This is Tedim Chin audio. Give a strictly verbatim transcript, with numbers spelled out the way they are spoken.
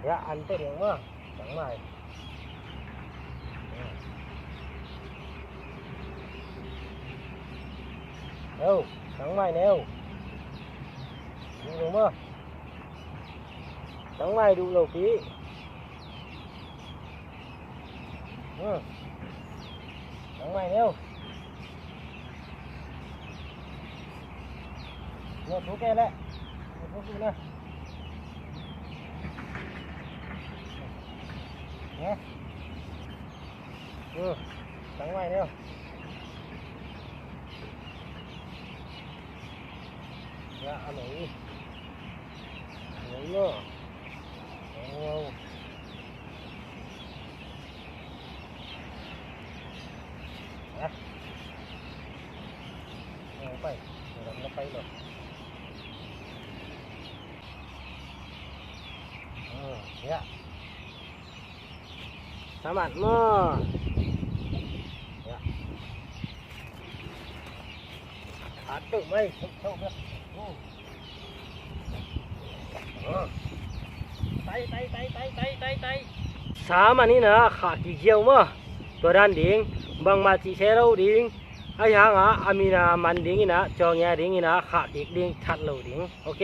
Ya, an teh ding maw. Tang mai. Neu, tang mai neu. Duh lo maw. Tang mai duh lo pi. Hmm. Tang mai neu. Neu thu ke le. Neu thu ke le. Neu. Tang mai neu. Ya, a lei. A lei no. Wow. Ya. Yang pai. Orang na pai lo. Hmm, ya. Sa man maw. Ya. Atu mai, atu mai. Sa man in a khah kik ziau maw. Tua dan ding bangmah cih se lo ding. Ahi hangah a min a man ding in a, cawng ia ding in a khah kik ding that lo ding. Ok.